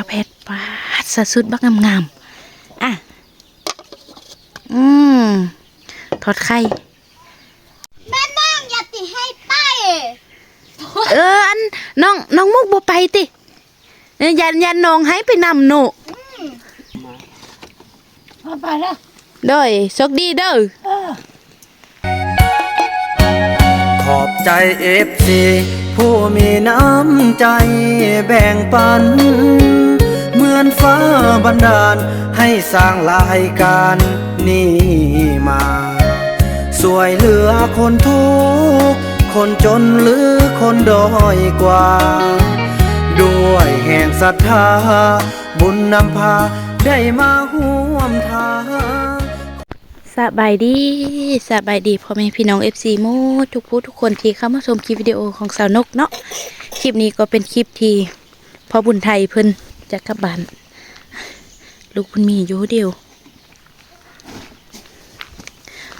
ເອົາແຜ່ນ ປາດ ສະສຸດບັກງາມໆ ອ່ະ ອືມ ທອດໄຂ່ ແມ່ນາງຢ່າຕິໃຫ້ໄປ ເອີ ອັນ ນ້ອງ ນ້ອງມຸກບໍ່ໄປຕິ? ເອີ ຢ້ານ ຢ້ານນ້ອງໃຫ້ໄປນຳໂນ. ອືມ ເອົາໄປເດີ. ໂດຍ ໂຊກດີເດີ. ເອີ ຂອບໃຈເອັຟຊີຜູ້ມີນ້ຳໃຈແບ່ງປັນ ເໝືອນຟ້າບັນດານໃຫ້ສ້າງລາຍການນີ້ມາ ຊ່ວຍເຫຼືອຄົນທຸກຄົນຈົນ ຫຼື ຄົນດ້ອຍກວ່າ ດ້ວຍແຮງສັດທາ ບຸນນຳພາໄດ້ມາຮ່ວມທາງ. ສະບາຍດີ ສະບາຍດີພໍ່ແມ່ພີ່ນ້ອງເອັຟຊີໝົດທຸກຜູ້ທຸກຄົນທີ່ເຂົ້າມາຊົມຄລິບວິດີໂອຂອງສາວນົກເນາະ. ຄລິບນີ້ກໍເປັນຄລິບທີ່ພໍ່ບຸນໄທເພິ່ນຈະກັບບ້ານ ລູກບຸນມີຢູ່ຜູ້ດຽວ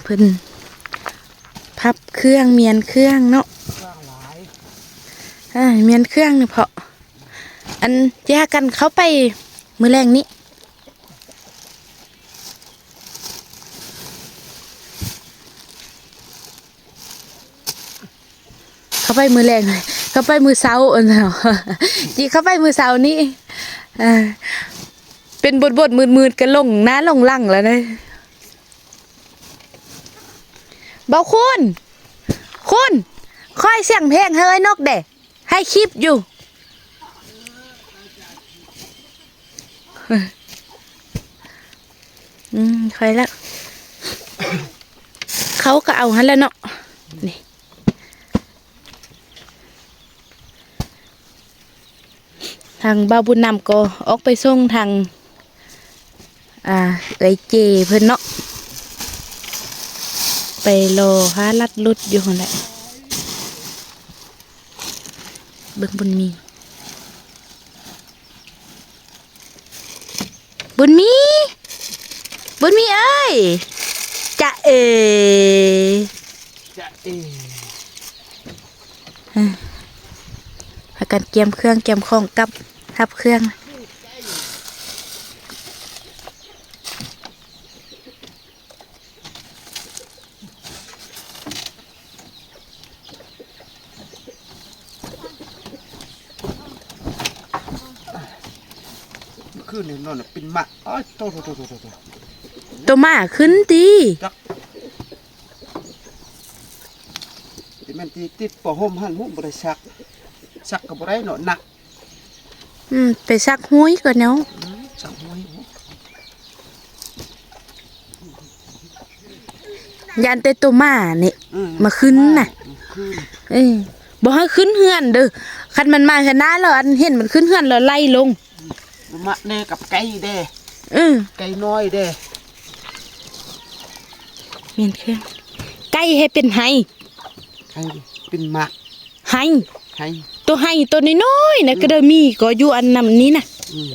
ເພິ່ນພັບເຄື່ອງ ມ້ຽນເຄື່ອງເນາະ ອ່າ ມ້ຽນເຄື່ອງນີ້ເພາະ ອັນ ຊິຫາກັນເຂົ້າໄປມື້ແລງນີ້ ເຂົ້າໄປມື້ແລງ ເຂົ້າໄປມື້ເຊົ້າ ອັນນັ້ນ ຊິເຂົ້າໄປມື້ເຊົ້ານີ້ ເອີ ເປັນບົດໆ ມືດໆ ກະຫຼົງໜ້າຫຼົງຫຼັງແລ້ວເດ້. ເບົາຄູນ ຄູນ ຄ່ອຍສຽງເພງໃຫ້ເອື້ອຍນົກແດ່ ຖ່າຍຄລິບຢູ່. ອືມ ຄ່ອຍລະ ເຂົາກໍເອົາຫັ້ນແຫຼະເນາະ ນີ້. ທາງບ່າວບຸນນຳກໍອອກໄປສົ່ງທາງ ອ່າ ເອື້ອຍເຈເພິ່ນເນາະ ໄປລໍຫາລັດລົດຢູ່ຫັ້ນແຫຼະ ເບິ່ງບຸນມີ ບຸນມີ ບຸນມີເອີຍ ຈະເອ ຈະເອ ພາກັນກຽມເຄື່ອງກຽມຂອງກັບ ຮັບເຄື່ອງ. ຄືນນີ້ນອນເປັນໝາກ ໂຕ ໂຕ ໂຕ ໂຕ ໂຕ ໂຕ ໝາກຂຶ້ນຕິ ຈັກ ຊິແມ່ນຕິດ ຕິດຜ້າຫົ່ມຫັ້ນ ບໍ່ໄດ້ຊັກ ຊັກກໍບໍ່ໄດ້ເນາະ ໜັກ. ອືມ ໄປຊັກຮຸ້ຍກ່ອນເນາະ ອືມ ຊັກຮຸ້ຍ ຢ້ານແຕ່ໂຕໝານີ້ ເອີ ມາຂຶ້ນນະ ມາຂຶ້ນ ເອີ ບໍ່ໃຫ້ຂຶ້ນເຮືອນເດີ ຄັນມັນມາເຮືອນນ້າແລ້ວ ອັນເຫັນມັນຂຶ້ນເຮືອນແລ້ວໄລ່ລົງ ມາແນ່ກັບໄກ່ແດ່ ເອີ ໄກ່ນ້ອຍແດ່ ແມ່ນຄື ໄກ່ໃຫ້ເປັນໄຮ່ ໄກ່ເປັນໝາກ ໄຮ່ ໄຮ່ ໂຕໄຮ່ໂຕນ້ອຍໆນະ ອືມ ກໍໄດ້ມີ ກໍຢູ່ອັນນຳນີ້ນະ ອືມ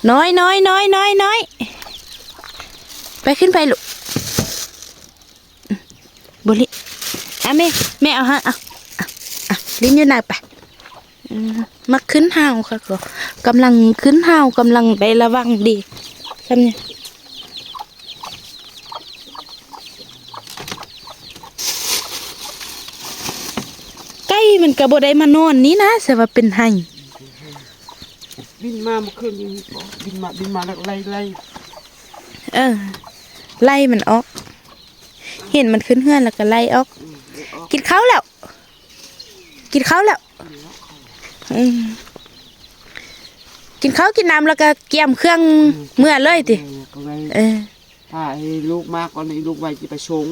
ນ້ອຍໆໆໆ ໄປຂຶ້ນໄປລູກ ບໍ່ລິ ອະ ແມ່ ແມ່ເອົາໃຫ້ ເອົາ ເອົາ ຫຼິ້ນຢູ່ນະໄປ ອືມ ມັກຂຶ້ນຫ້າວ ຂ້ອຍກໍກຳລັງຂຶ້ນຫ້າວ ກຳລັງໄດ້ລະວັງດີ ຊ່ຳນີ້ ໄກ່ມັນກໍບໍ່ໄດ້ມານອນນີ້ນະ ສະວ່າເປັນໄຮ່ ບິນມາເມື່ອຄືນນີ້ ບິນມາ ບິນມາແລ້ວໄລ່ ໄລ່ ເອີ ໄລ່ມັນອອກ ເຫັນມັນຂຶ້ນເຮືອນແລ້ວກໍໄລ່ອອກ ອືມ ໄລ່ອອກ ກິນເຂົ້າແລ້ວ ກິນເຂົ້າແລ້ວ ອືມ ກິນເຂົ້າກິນນ້ຳແລ້ວກໍກຽມເຄື່ອງ ອືມ ເມືອເລີຍຕິ ເອີ ກໍໄວ້ ເອີ ຖ້າໃຫ້ລູກມາກ່ອນ ໃຫ້ລູກໄວ້ຊິໄປສົ່ງ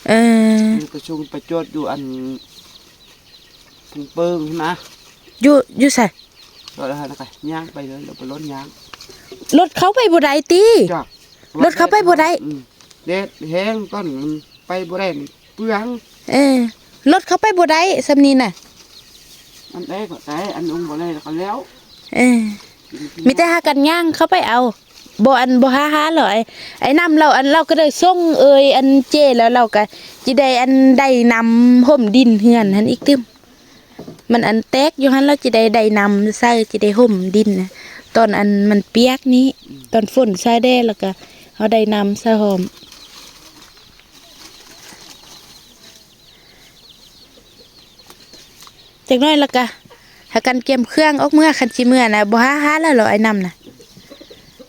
ເອີ ໄປສົ່ງໄປຈອດຢູ່ອັນ ເພິງເປິງຫັ້ນນະ ຢູ່ ຢູ່ໃສ? ກໍແລ້ວຫັ້ນນະ ຍ່າງໄປເລີຍ ລົດໄປລົດຍ່າງ ລົດເຂົ້າໄປບໍ່ໄດ້ຕິ? ຈ້ະ ລົດເຂົ້າໄປບໍ່ໄດ້ ອືມ ແດດແຮງຕອນນີ້ໄປບໍ່ໄດ້ ເປືອງ ເອີ ລົດເຂົ້າໄປບໍ່ໄດ້ຊ່ຳນີ້ນະ ອັນໃດກໍໄດ້ ອັນອົງບໍ່ໄດ້ແລ້ວກໍແລ້ວ ເອີ ມີແຕ່ຫາກັນຍ່າງເຂົ້າໄປເອົາ ບໍ່ ອັນ ບໍ່ຫາ ຫາເລີຍ ໄອ້ນຳລາວ ອັນລາວກໍໄດ້ສົ່ງເອີຍ ອັນເຈ ແລ້ວລາວກໍຊິໄດ້ ອັນ ໄດ້ນຳຫົ່ມດິນເຮືອນຫັ້ນອີກຕື່ມ ມັນອັນແຕກຢູ່ຫັ້ນ ລາວຈະໄດ້ ໄດ້ນ້ຳໃສ່ ຈະໄດ້ຫົ່ມດິນນະ ຕອນອັນມັນປຽກນີ້ ອືມ ຕອນຝົນໃສ່ແດ່ ແລ້ວກະເຮົາໄດ້ນ້ຳໃສ່ພ້ອມ. ຈັກໜ້ອຍແລ້ວກະ ພາກັນກຽມເຄື່ອງອອກເມືອ ຄັນຊິເມືອນະ ບໍ່ຫາ ຫາແລ້ວເນາະ ອ້າຍນຳນະ.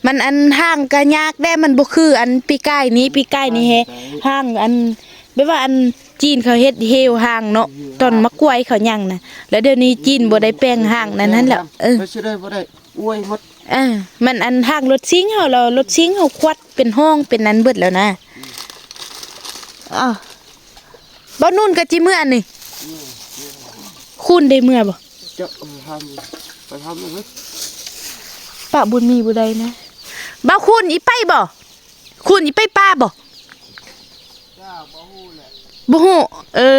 ມັນອັນຮ່າງກະຍາກແດ່ ມັນບໍ່ຄືອັນປີກາຍນີ້ ປີກາຍນີ້ແຮ ຮ່າງອັນ ແບບວ່າອັນຈີນເຂົາເຮັດເຫວຮ່າງເນາະ ຕອນໝາກກ້ວຍເຂົາຫຍັງນະ ແລ້ວດຽວນີ້ຈີນບໍ່ໄດ້ແປງຮ່າງນັ້ນຫັ້ນແຫຼະ ເອີ ໄປຊິໄດ້ບໍ່ໄດ້ ອວຍໝົດ ເອີ ມັນອັນຮ່າງລົດຊິງເຮົາ ແລ້ວລົດຊິງເຮົາຂວັດເປັນຮ່ອງເປັນນັ້ນເບິດແລ້ວນະ. ອ້າວ ບ່າວນູນກໍຈິເມືອນີ້ ອືມ ຄູນໄດ້ເມືອບໍ່? ຈະ ເອີ ທຳ ໄປທຳເລີຍ ປະບຸນມີບໍ່ໄດ້ນະ. ບ່າວຄູນອີໄປບໍ່? ຄູນອີໄປປ່າບໍ່? ບໍ່ຮູ້ ເອີ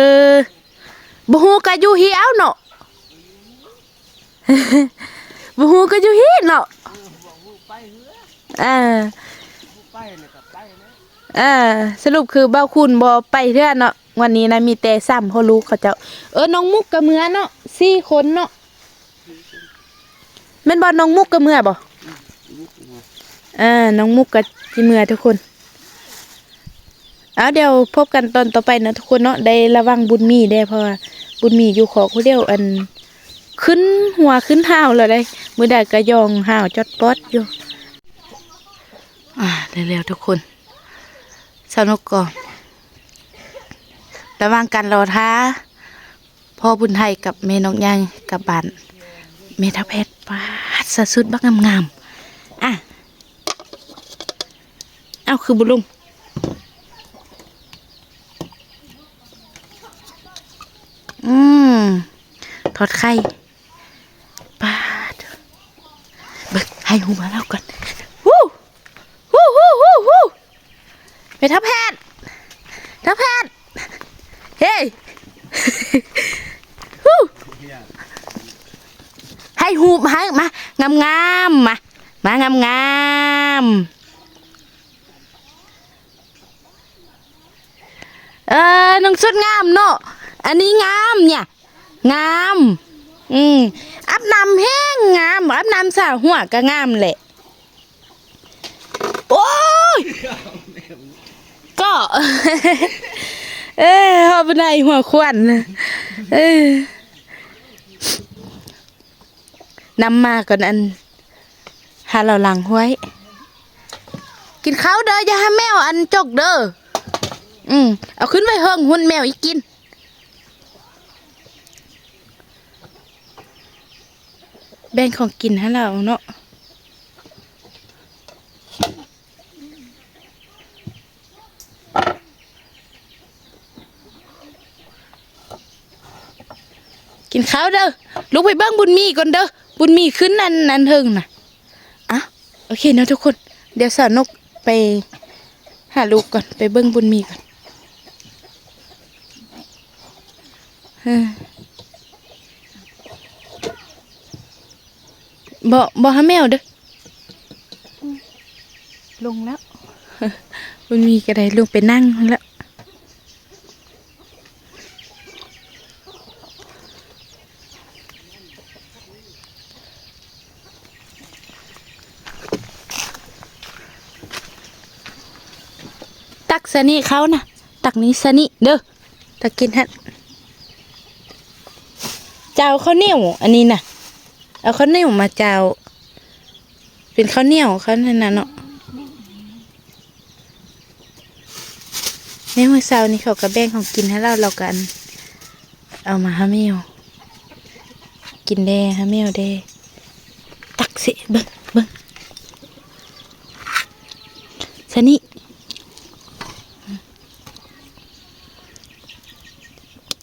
ບໍ່ຮູ້ກໍຢູ່ພີ້ເອົາເນາະ. ບໍ່ຮູ້ກໍຢູ່ພີ້ເນາະ ເອີ ເອີ ສະຫຼຸບຄືບ່າວຄູນບໍ່ໄປເທື່ອເນາະ ງວດນີ້ນະ ມີແຕ່ສາມພໍ່ລູກເຂົາເຈົ້າ. ເອີ ນ້ອງມຸກກໍເມືອເນາະ ສີ່ຄົນເນາະ ແມ່ນບໍ່? ນ້ອງມຸກກໍເມືອບໍ່? ເອີ ນ້ອງມຸກກໍຊິເມືອທຸກຄົນ. ເອົາ ດຽວພົບກັນຕອນຕໍ່ໄປເນາະທຸກຄົນເນາະ ໄດ້ລະວັງບຸນມີແດ່ ເພາະວ່າບຸນມີຢູ່ຄອກຜູ້ດຽວ ອັນ ຂຶ້ນຫົວຂຶ້ນຫາວແລ້ວເດ້ ມື້ໃດກໍຢ່ອງຫາວຈອດປອດຢູ່. ອ່າ ໄດ້ແລ້ວທຸກຄົນ ສາວນົກກໍ ລະຫວ່າງການລໍຖ້າ ພໍ່ບຸນໄທກັບແມ່ນົກໃຫຍ່ກັບບ້ານ ແມ່ທ້າວແພດ ປາດ ສະຊຸດບັກງາມໆ ອະ ເອົ້າ ຄືບໍ່ລົງ? ອືມ ທອດໄຂ່ ປາດ ເບິ່ງ ໃຫ້ຫູມາເລົ່າກ່ອນ ວູ ວູ ວູ ວູ ວູ. ແມ່ທ້າວແພດ ທ້າວແພດ ເຮີ້ຍ ວູ ໃຫ້ຮູບ ໃຫ້ ມາ ງາມໆ ມາ ມາງາມໆ. ເອີ ໜຶ່ງຊຸດງາມເນາະ ອັນນີ້ງາມເນຍ ງາມ ອືມ ອາບນ້ຳແຮງງາມ ອາບນ້ຳສາຫົວກໍງາມແຫຼະ. ໂອ້ຍ ກໍ ເອີ ເຮົາບໍ່ໄດ້ຫົວຂວັນ ເອີ ນຳມາກ່ອນ ອັນ ຫາເລົາລ້າງຫ້ວຍ ກິນເຂົ້າເດີ ຢ່າໃຫ້ແມວອັນຈົກເດີ ອືມ ເອົາຂຶ້ນໄວ້ເທິງຫຸ້ນ ແມວອີກກິນ ແບ່ງຂອງກິນໃຫ້ລາວເນາະ. ກິນເຂົ້າເດີ ລຸກໄປເບິ່ງບຸນມີກ່ອນເດີ ບຸນມີຂຶ້ນອັນ ອັນເທິງນະ ອະ ໂອເຄເນາະທຸກຄົນ ດຽວສາວນົກໄປຫາລູກກ່ອນ ໄປເບິ່ງບຸນມີກ່ອນ ເອີ ບໍ່ ບໍ່ຫາແມວເດີ. ລົງແລ້ວ ບຸນມີກໍໄດ້ລົງໄປນັ່ງແລ້ວ ຕັກຊະນິເຂົ້ານະ ຕັກນີ້ຊະນິເດີ. ຕາກິນຫັ້ນ ຈາວເຂົ້າໜຽວ ອັນນີ້ນະ ເອົາເຂົ້າໜຽວມາຈາວ ເປັນເຂົ້າໜຽວເຂົ້ານັ້ນນະເນາະ. ໃນມື້ເຊົ້ານີ້ເຂົາກໍແບ່ງຂອງກິນໃຫ້ລາວ ລາວກໍອັນ ເອົາມາໃຫ້ແມວກິນແດ່ ໃຫ້ແມວແດ່. ຕັກຊິ ເບິ່ງ ເບິ່ງ ຊະນິ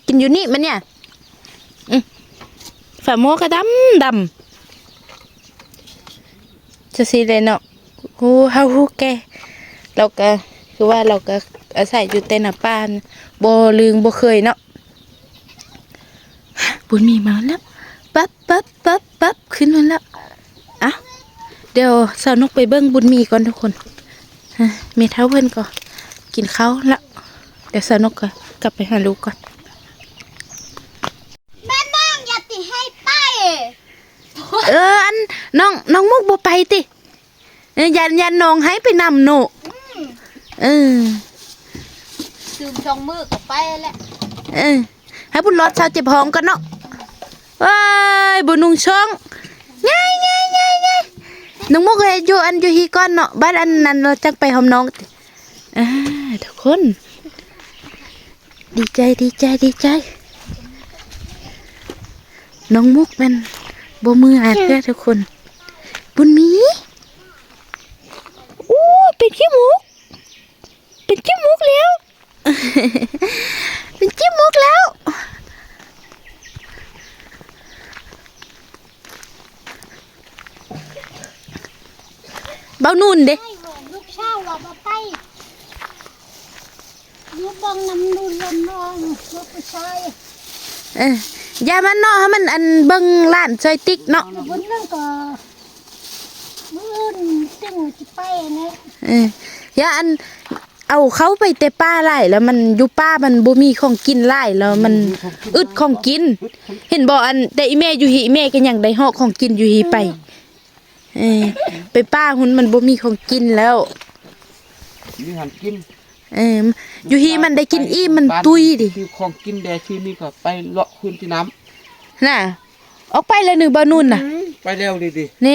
ກິນຢູ່ນີ້ມັນເນຍ ອື ຝາໝໍ້ກໍດຳ ດຳ ຈັ່ງຊີ້ແຫຼະເນາະ. ຮູ້ ເຮົາຮູ້ແກ່ ລາວກໍຄືວ່າລາວກໍອາໄສຢູ່ແຕ່ໃນປ່າ ບໍ່ລຶ້ງບໍ່ເຄີຍເນາະ. ບຸນມີມາແລ້ວ ປັບ ປັບ ປັບ ປັບ ຂຶ້ນມາແລ້ວ. ອ່ະ ດຽວສາວນົກໄປເບິ່ງບຸນມີກ່ອນທຸກຄົນ. ແມ່ເຖົ້າເພິ່ນກໍກິນເຂົ້າແລ້ວ ດຽວສາວນົກກໍກັບໄປຫາລູກກ່ອນ. ແມ່ນາງຢ່າຕິ ບໍ່ໄປຕິ? ເອີ ຢ້ານ ຢ້ານນ້ອງໃຫ້ໄປນຳເນາະ. ອືມ ເອີ ຕື່ມສອງມື້ກໍໄປແລ້ວ. ເອີ ໃຫ້ບຸນລອດເຊົາເຈັບທ້ອງກ່ອນເນາະ. ເອີຍ ບໍ່ນຸ່ງຊ່ອງ. ຍາຍ ຍາຍ ຍາຍ ຍາຍ. ນ້ອງມຸກເອີຍ ຢູ່ອັນ ຢູ່ຮີ່ກ່ອນເນາະ, ບາດອັນນັ້ນລາວຈັ່ງໄປຫອມນ້ອງ. ອ່າ ທຸກຄົນ ດີໃຈ ດີໃຈ ດີໃຈ. ນ້ອງມຸກແມ່ນບໍ່ເມື່ອຍເທື່ອທຸກຄົນ. ບຸນມີ ໂອ້ ເປັນຂີ້ມຸກ ເປັນຂີ້ມຸກແລ້ວ ເປັນຂີ້ມຸກແລ້ວ. ເບົານູນເດ້ ລູກສາວວ່າບໍ່ໄປ ຢູ່ເບິ່ງນຳນູນລຳນ້ອງ ລູກຜູ້ຊາຍ. ເອີ ຢ່າມັນເນາະ ໃຫ້ມັນອັນເບິ່ງຫຼານຊ່ອຍຕິກເນາະ. ບຸນນັ້ນກໍມື້ອື່ນຈຶ່ງຊິໄປແຫຼະ. ເອີ ຢ່າອັນ ເອົາເຂົ້າໄປແຕ່ປ່າຫຼາຍແລ້ວ ມັນຢູ່ປ່າມັນບໍ່ມີຂອງກິນຫຼາຍແລ້ວ ມັນອຶດຂອງກິນ. ເຫັນບໍ່ ອັນ ແຕ່ອີແມ່ຢູ່ຮີ່ ອີແມ່ກໍຍັງໄດ້ເຫາະຂອງກິນຢູ່ຮີ່ໄປ. ເອີ ໄປປ່າພຸ້ນມັນບໍ່ມີຂອງກິນແລ້ວ. ມີຫຍັງກິນ? ເອີ ຢູ່ຮີ່ມັນໄດ້ກິນອີ່ມ ມັນຕຸ້ຍເດ້. ຊື້ຂອງກິນແດ່ ຊື້ນີ້ກໍໄປເລາະຄືນທີ່ນ້ຳນະ. ອອກໄປແລ້ວໜຶ່ງ ເບົານູນນະ. ອືມ ໄປແລ້ວເດ. ເນ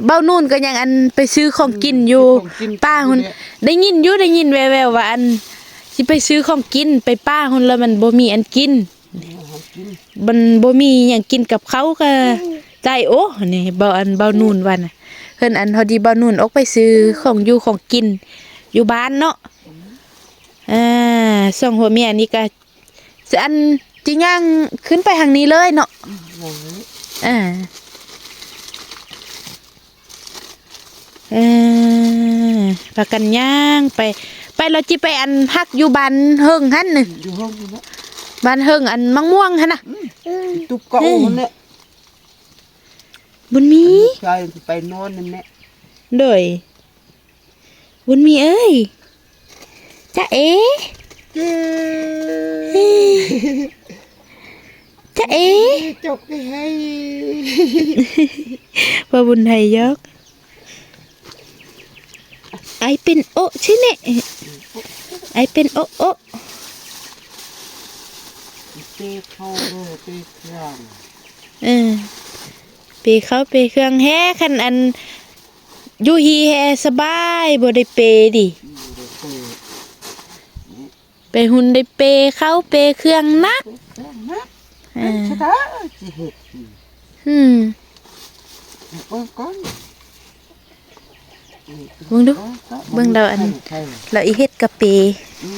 ເບົານູນກໍຍັງອັນໄປຊື້ຂອງກິນຢູ່ ອືມ ຊື້ຂອງກິນ ປ່າພຸ້ນ. ໄດ້ຍິນຢູ່ ໄດ້ຍິນແວ່ວໆວ່າອັນຊິໄປຊື້ຂອງກິນ ໄປປ່າພຸ້ນແລ້ວມັນບໍ່ມີອັນກິນ. ອືມ ມັນບໍ່ມີຫຍັງກິນກັບເຂົ້າກໍ ອືມ ໃຈ ໂອ້ ນີ້ເບົາ ອັນເບົານູນວ່ານະ. ເພິ່ນອັນ ພໍດີເບົານູນອອກໄປຊື້ຂອງຢູ່ຂອງກິນຢູ່ບ້ານເນາະ. ອ່າ ສອງຜົວເມຍນີ້ກໍ ອັນ ຈິຍ່າງຂຶ້ນໄປທາງນີ້ເລີຍເນາະ. ອືມ ອ່າ ເອີ ພາກັນຍ່າງໄປ ໄປ ລາວຈິໄປອັນພັກຢູ່ບ້ານເຫິງຫັ້ນນະ. ຢູ່ເຫິງພຸ້ນນະ ບ້ານເຫິງອັນໝາກມ່ວງຫັ້ນນະ. ອືມ ຕຸບເກົ່າ ເອີ ຫັ້ນແຫຼະ. ບຸນມີ ໃຊ່ ຊິໄປນອນນັ້ນແຫຼະ. ໂດຍ ບຸນມີເອີຍ ຈະເອ ຈະເອ ຈົກໃຫ້ ພໍ່ບຸນໄທຢອກ ໄອເປັນໂອຊິເນ ໄອເປັນໂອໂອ. ເປເຂົ້າເດີ ເປເຄື່ອງ. ເອີ ເປເຂົ້າເປເຄື່ອງແຮ ຄັນອັນຢູ່ຮີ່ແຮສະບາຍ ບໍ່ໄດ້ເປເດ. ໄປຮຸ່ນໄດ້ເປເຂົ້າເປເຄື່ອງໜັກ ເອີ ເປັນຊະດາຊິເຮັດ. ອືມ ເບິ່ງກ່ອນ ເບິ່ງດູ ເບິ່ງລາວອັນ ລາວອີເຮັດກະເປ. ອື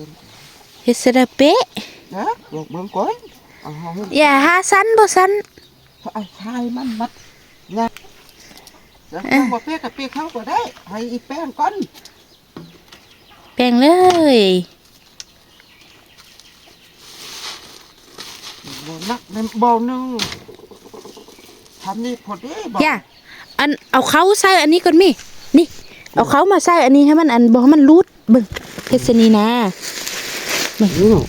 ມ ເຮັດຊະດາເປ. ເບິ່ງກ່ອນ ຢ່າຫາຊັ້ນ ບໍ່ຊັ້ນ ເອົາຊາຍມັນມັດຍາກ. ເອີ ບໍ່ເປກະເປເຂົ້າກໍໄດ້ ໃຫ້ອີແປ້ງກ່ອນ ແປ້ງເລີຍ. ບໍ່ໜັກແມ່ນບໍ່ໜຶ່ງ ທຳນີ້ພໍດີບໍ່? ຢ່າ ອັນ ເອົາເຂົ້າໃສ່ອັນນີ້ກ່ອນແມ່ ນີ້ ເອົາເຂົ້າມາໃສ່ອັນນີ້ໃຫ້ມັນ ອັນ ບໍ່ໃຫ້ມັນຫຼຸດ. ເບິ່ງ ເຮັດຊະນີ້ນາ ເບິ່ງ ອືມ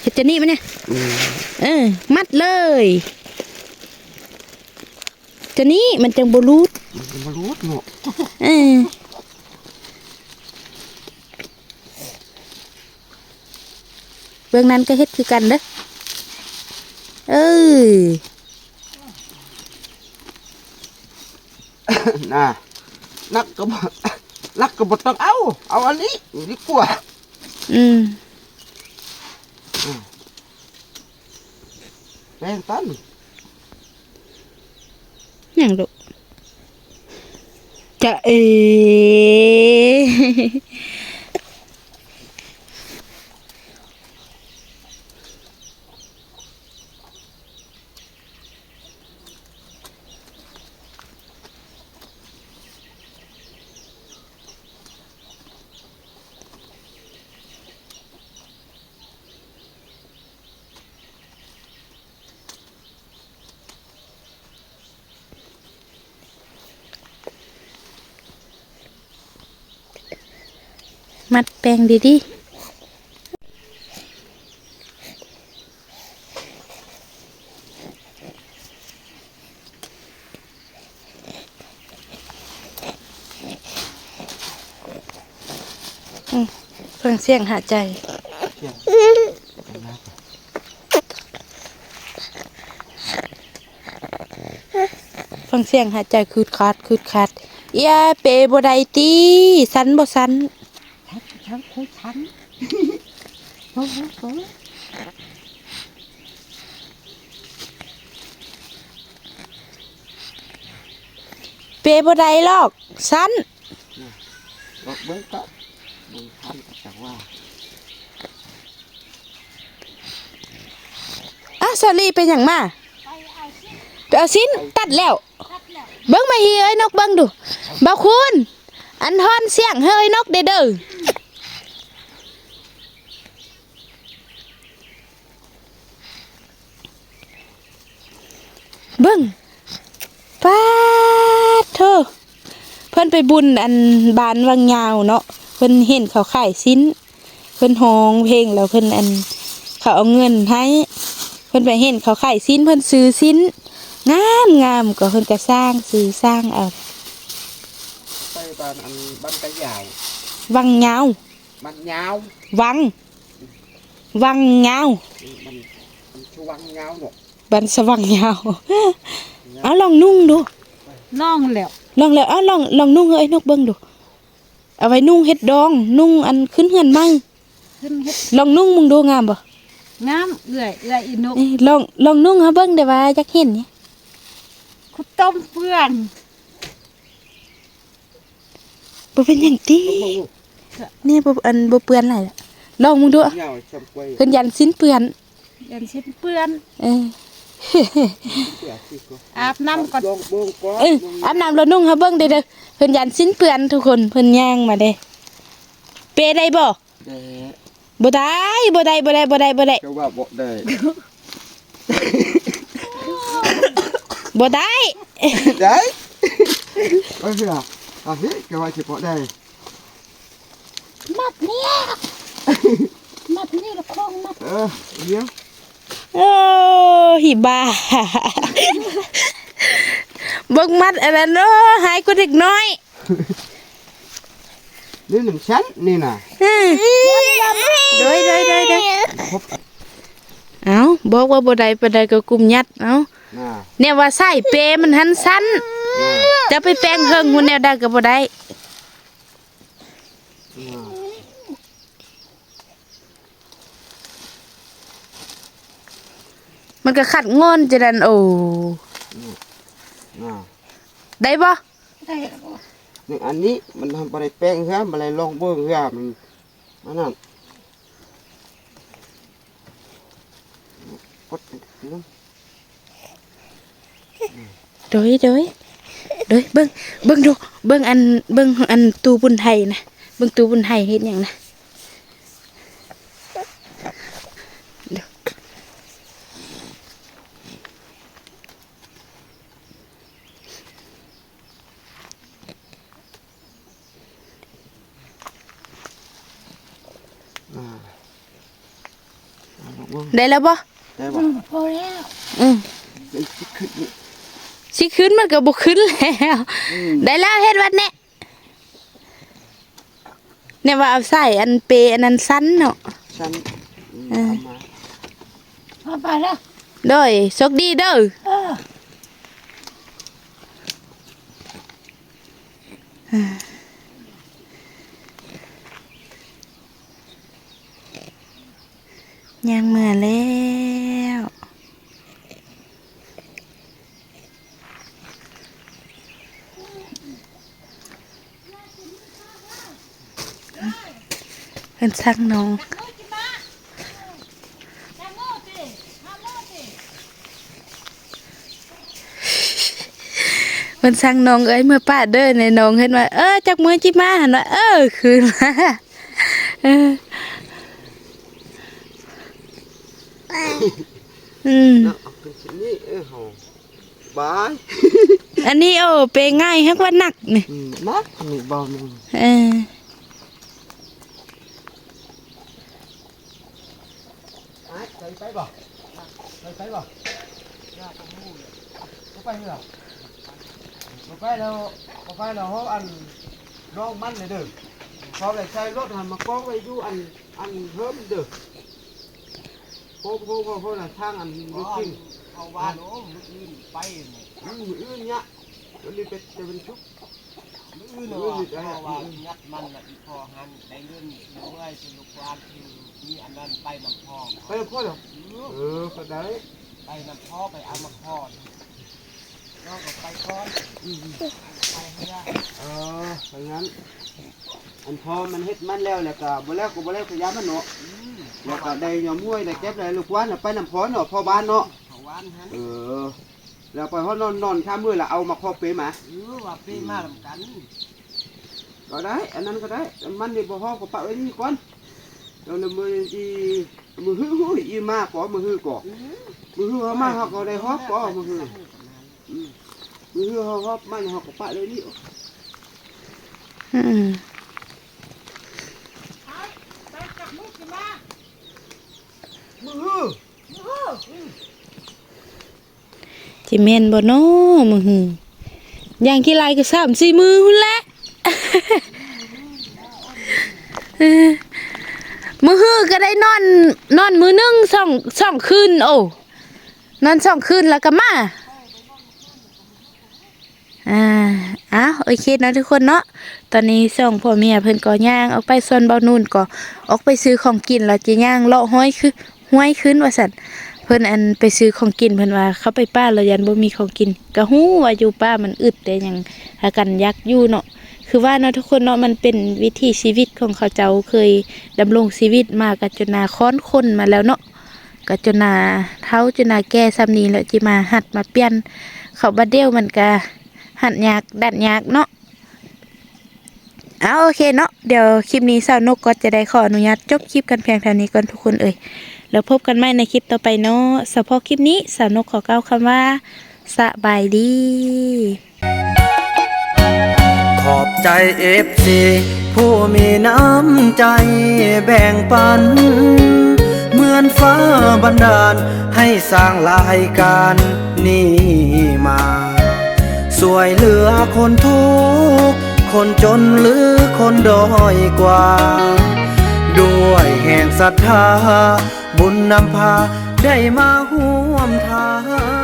ເຮັດຈະນີ້ມານີ້ ອືມ ເອີ ມັດເລີຍ. ຈະນີ້ມັນຈັ່ງບໍ່ຫຼຸດ ມັນບໍ່ຫຼຸດເນາະ. ເອີ ເບື້ອງນັ້ນກໍເຮັດຄືກັນເດີ ເອີ ນະ ໜັກກໍບໍ່ ໜັກກໍບໍ່ຕ້ອງເອົາ ເອົາອັນນີ້ດີກວ່າ. ອືມ ອືມ ແປ້ງຕັນ ຫຍັງລູກ? ຈະເອ. ມັດແປ້ງດີໆ. ຟັງສຽງຫາຍໃຈ ຟັງສຽງຫາຍໃຈຂືດຂາດ ຂືດຂາດ. ເອີຍ ເປບໍ່ໄດ້ຕິ ຊັນບໍ່ຊັນ? ຊັນ ຊັນ ໂອ້ຍ ຊັນ ໂອ້ຍ ໂອ້ຍ ໂອ້ຍ. ເປບໍ່ໄດ້ຫຼອກ ຊັ້ນ. ລອງເບິ່ງກໍ ເບິ່ງຄັນຈັກວ່າ. ອ້າວ ສາລີໄປຫຍັງມາ? ໄປເອົາຊີ້ນ ຕັດແລ້ວ. ເບິ່ງມາຮີເອີຍນົກເບິ່ງດູ. ບ່າວຄູນ ອັນຮ້ອນສຽງເຮີເອີຍນົກເດີ້ເດີ້. ເບິ່ງ ປາດໂທ້ ເພິ່ນໄປບຸນອັນບ້ານວັງຍາວເນາະ ເພິ່ນເຫັນເຂົາຂາຍຊີ້ນ ເພິ່ນຮ້ອງເພງແລ້ວເພິ່ນອັນ ເຂົາເອົາເງິນໃຫ້ ເພິ່ນໄປເຫັນເຂົາຂາຍຊີ້ນ ເພິ່ນຊື້ຊີ້ນງາມໆ ກໍເພິ່ນກໍສ້າງ ຊື້ສ້າງເອົາ ໄປບ້ານອັນ ບ້ານກະຢາວ ວັງຍາວ ບ້ານຍາວ ວັງ ວັງຍາວ ມັນ ມັນຊື່ວັງຍາວເນາະ ບ້ານສະຫວ່າງຍາວ. ເອົາລອງນຸ່ງດູ ລອງແລ້ວ ລອງແລ້ວ ເອົາລອງ ລອງນຸ່ງໃຫ້ອ້າຍນົກເບິ່ງດູ ເອົາໄວ້ນຸ່ງເຮັດດອງ ນຸ່ງອັນຂຶ້ນເຮືອນໃໝ່ ຂຶ້ນເຮັດ ລອງນຸ່ງເບິ່ງດູ ງາມບໍ່? ງາມ ເອື້ອຍ ເອື້ອຍອີ່ນົກ ນີ້ລອງ ລອງນຸ່ງໃຫ້ເບິ່ງເດີ້ ວ່າຢາກເຫັນນີ້ ຄຸດຕົ້ມເປື້ອນ. ບໍ່ເປັນຫຍັງຕິ ນີ້ບໍ່ ອັນ ບໍ່ເປື້ອນຫຼາຍ ລອງເບິ່ງດູ ເພິ່ນຢ້ານຊີ້ນເປື້ອນ ຢ້ານຊີ້ນເປື້ອນ ເອີ ອາບນ້ຳກ່ອນ ເອີ ອາບນ້ຳແລ້ວນຸ່ງໃຫ້ເບິ່ງເດີ້ ເພິ່ນຢ້ານຊີ້ນເປື້ອນທຸກຄົນ ເພິ່ນຍ່າງມາເດ້ ເປໄດ້ບໍ່? ບໍ່ໄດ້ ບໍ່ໄດ້ ບໍ່ໄດ້ ບໍ່ໄດ້ ບໍ່ໄດ້ ເຈົ້າວ່າບໍ່ໄດ້ ບໍ່ໄດ້ ໄດ້ ເອີ ເຈົ້າວ່າຊິບໍ່ໄດ້ ມັດນີ້ ມັດນີ້ລະຄອງມັດ ເອີ ດຽວ ໂອ້ ຫິບ້າ ເບິ່ງມັດອັນນັ້ນ ໂອ້ ຮ້າຍກວ່າເດັກນ້ອຍ. ນີ້ມັນຊັ້ນນີ້ນະ ອືມ ໂດຍ ໂດຍ ໂດຍ ໂດຍ ເອົ້າ ບອກວ່າບໍ່ໄດ້ປານໃດກໍກຸມຍັດ ເອົ້າ ນະ ແນວວ່າສາຍເປມັນຫັ້ນສັ້ນ ນະ ເຈົ້າໄປແປງເຫິງພຸ້ນແນວໃດກໍບໍ່ໄດ້ ນະ ມັນກໍຂັດງ່ອນຈັ່ງນັ້ນ ໂອ້ ນະ ໄດ້ບໍ່? ໄດ້ແລ້ວ ນີ້ ອັນນີ້ມັນບໍ່ໄດ້ແປງເທື່ອ ບໍ່ໄດ້ລອງເບິ່ງເທື່ອ ມັນ ອັນນັ້ນ ກົດ ໂດຍ ໂດຍ ໂດຍ ເບິ່ງ ເບິ່ງດູ ເບິ່ງອັນ ເບິ່ງອັນຕູ້ບຸນໄທນະ ເບິ່ງຕູ້ບຸນໄທເຮັດຫຍັງນະ. ອ່າ ໄດ້ແລ້ວບໍ່? ໄດ້ບໍ່? ອືມ ພໍແລ້ວ ອືມ ຊິຂຶ້ນ ຊິຂຶ້ນມັນກໍບໍ່ຂຶ້ນແລ້ວ ອືມ ໄດ້ແລ້ວ ເຮັດວັດແນ່ ແນວວ່າເອົາສາຍອັນເປອັນນັ້ນສັ້ນເນາະ ສັ້ນ ເອີ ເອົາມາ ເອົາໄປເດີ ໂດຍ ໂຊກດີເດີ ເອີ. ຍ່າງເມືອແລ້ວ ເພິ່ນສັ່ງນ້ອງ ເພິ່ນສັ່ງນ້ອງເອີຍເມືອປະເດີ ແນ່ນ້ອງເຫັນວ່າ ເອີ ຈັກມື້ຈິມາ ຫັ້ນວ່າ ເອີ ຄືນມາ ເອີ ອືມ ເນາະ ເອົາຂຶ້ນຊິນີ້ ເອີ ເຮົາ ບາຍ ອັນນີ້ ໂອ້ ເປງ່າຍ ຮັກວ່າໜັກນີ້ ອືມ ໜັກ ນີ້ເບົາໜຶ່ງ ເອີ. ອ້າຍ ເຈົ້າຊິໄປບໍ່? ເຈົ້າຊິໄປບໍ່? ບໍ່ໄປເດີ ບໍ່ໄປແລ້ວ ບໍ່ໄປແລ້ວ ເຮົາອັນ ລອງມັນເດີ. ເຂົາໄດ້ໃສ່ລົດຫັ້ນມາກອງໄວ້ຢູ່ອັນ ອັນເຮີມເດີ. ໂພ ໂພ ໂພ ໂພນະ ທາງອັນມື້ກິນ ເຂົາວ່າ ໂອ້ ມື້ອື່ນໄປ ອືມ ມື້ອື່ນຍະ ມື້ນີ້ເປັນ ເປັນວັນສຸກ ມື້ອື່ນ ມື້ອື່ນນີ້ ເພາະວ່າ ອືມ ຍັດມັນນະ ອີ່ພໍ່ຫັ້ນໄດ້ເງິນ ໂອ້ຍ ຊິລູກຫຼານ ຄືມີອັນນັ້ນໄປນຳພໍ່ ໄປນຳພໍ່ເນາະ ເອີ ກໍໄດ້ ໄປນຳພໍ່ ໄປເອົາມາຂໍ ນ້ອງກໍໄປກ່ອນ ອືມ ໄປເຮືອ ເອີ ໄປງານ ອັນພໍ່ມັນເຮັດມັນແລ້ວ ແລ້ວກໍບໍ່ແລ້ວກໍບໍ່ແລ້ວ ກໍຢ່າມັນເນາະ ອືມ ແລ້ວກໍໄດ້ຍອມຫ້ວຍ ໄດ້ເກັບ ໄດ້ລູກວານ ໄປນຳພໍ່ເນາະ ພໍ່ບ້ານເນາະ ພໍ່ບ້ານຫັ້ນ ເອີ ແລ້ວໄປຮອດນອນ ນອນຂ້າມມື້ລະເອົາມາຂໍເປມາ ເອີ ວ່າເປມານຳກັນ ກໍໄດ້ ອັນນັ້ນກໍໄດ້ ມັນນີ້ບໍ່ຮອບກໍປະໄວ້ນີ້ກ່ອນ ແລ້ວມື້ອີ ມື້ຮື ອີມາກໍ ມື້ຮືກໍ ອືມ ມື້ຮືເຮົາມາເຮົາກໍໄດ້ຮອບກໍ ມື້ຮື ອືມ ມື້ຮືເຮົາຮອບມັນເຮົາກໍປະໄວ້ນີ້ ອືມ ມື້ຮື ມື້ຮື ອືມ ຊິແມ່ນບໍ່ນໍມື້ຮື ຢ່າງຂີ້ໄລ່ກໍສາມສີ່ມື້ພຸ້ນແຫຼະ ມື້ຮືກໍໄດ້ນອນ ນອນມື້ໜຶ່ງສອງ ສອງຄືນ ໂອ້ ນອນສອງຄືນແລ້ວກໍມາ ອ່າ ອ້າວ ໂອເຄເນາະທຸກຄົນເນາະ ຕອນນີ້ສອງຜົວເມຍເພິ່ນກໍຍ່າງອອກໄປ ສ່ວນບ່າວນູນກໍອອກໄປຊື້ຂອງກິນ ແລ້ວຈະຍ່າງເລາະຫ້ວຍຄື ຫ້ວຍຄືນວ່າຊັ້ນ ເພິ່ນ ອັນ ໄປຊື້ຂອງກິນ ເພິ່ນວ່າເຂົ້າໄປປ່າແລ້ວຢ້ານບໍ່ມີຂອງກິນ ກໍຮູ້ວ່າຢູ່ປ່າມັນອຶດແຕ່ຫຍັງ ຫາກັນຢາກຢູ່ເນາະ ຄືວ່າເນາະທຸກຄົນເນາະ ມັນເປັນວິຖີຊີວິດຂອງເຂົາເຈົ້າ ເຄີຍດຳລົງຊີວິດມາກໍຈົນນາຄ້ອນຄົນມາແລ້ວເນາະ ກໍຈົນນາເຖົ້າ ຈົນນາແກ່ສ່ຳນີ້ແລ້ວ ຊິມາຫັດມາປ່ຽນເຂົາບາດດຽວ ມັນກະຫັດຍາກດັດຍາກເນາະ. ເອົາ ໂອເຄເນາະ ດຽວຄລິບນີ້ສາວນົກກໍຈະໄດ້ຂໍອະນຸຍາດຈົບຄລິບກັນພຽງເທົ່ານີ້ກ່ອນທຸກຄົນເອີຍ ແລ້ວພົບກັນໃໝ່ໃນຄລິບຕໍ່ໄປເນາະ. ສະເພາະຄລິບນີ້ ສາວນົກຂໍກ່າວຄຳວ່າ ສະບາຍດີ. ຂອບໃຈເອັຟຊີຜູ້ມີນ້ຳໃຈແບ່ງປັນ ເໝືອນຟ້າບັນດານໃຫ້ສ້າງລາຍການນີ້ມາ ຊ່ວຍເຫຼືອຄົນທຸກຄົນຈົນ ຫຼື ຄົນດ້ອຍກວ່າ ດ້ວຍແຮງສັດທາ ບຸນນຳພາໄດ້ມາຮ່ວມທາງ.